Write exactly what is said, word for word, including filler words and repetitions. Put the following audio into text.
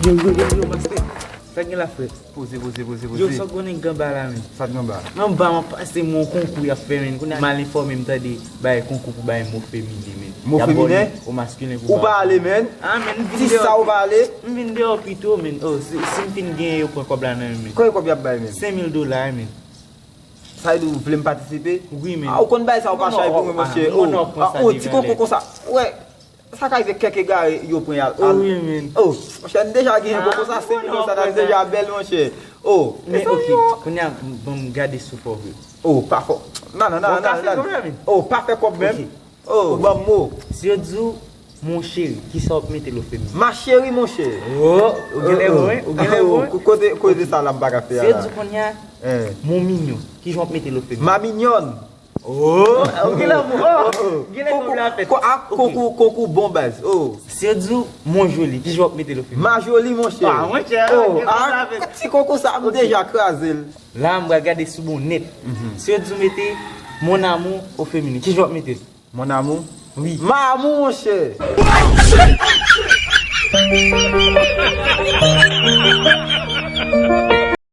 Yo, yo, yo, yo, master. Sa gen la, frè? Poze, poze, poze, poze. Yo, sa w konnen k anba la, men? Sa k anba? Anba, m ap pase m yon konkou y ap fè, men. Kounye a, mal enfòme, m tande bay konkou pou bay mo feminen, men. Mo feminen? O maskilen pou... Ou pa ale, men? Ah, men, m vin deyò. Ti sa ou pa ale? M vin deyò pito, men. Oh, si, si m fin genyen, yo pran kòb la nan men m, men. Konbyen kòb y ap bay, men? Senk mil dola, men. Sa vle di ou vle m patisipe? Wi, men. Ah, ou konn bay sa, ou pa chay pou mwen, monchè. Oh, ti koko konsa. Wè. Sa ka rive kèk egare yo pran y al. Ah wi, men. Oh, monchè, n deja gen koko sa, senk mil sa, n deja bèl, monchè. Oh, men ok, kounye a, ban m gade si w fò vre. Oh, pa fò. Nan, nan, nan, nan, nan. Oh, pa fè kòb menm. Oh, ban m mo. Si yo di w, mon chéri, kisa w ap mete lo feminen? Ma chérie, monchè. Oh, ou genlè bon, wi, ou genlè bon, wi. Kote, kote sa la m pa ka fè a la. Si yo di w kounye a, mon mignon, kijan w ap mete lo feminen? Ma mignonne. Oh, ou gen lanmou. Oh, gen lè kòb la fèt. Konkou, konkou bon baz. Oh. Si yo di w, mon joli, kijan w ap mete lo feminen? Ma jolie, monchè. Ah, monchè, oh, gen kòb la fèt. Ti konkou sa, m deja kraze l. La, m pral gade si w bon nèt. Si yo di w mete mon amour o feminen, kijan w ap mete l? Mon amour? Wi. Ma amour, monchè.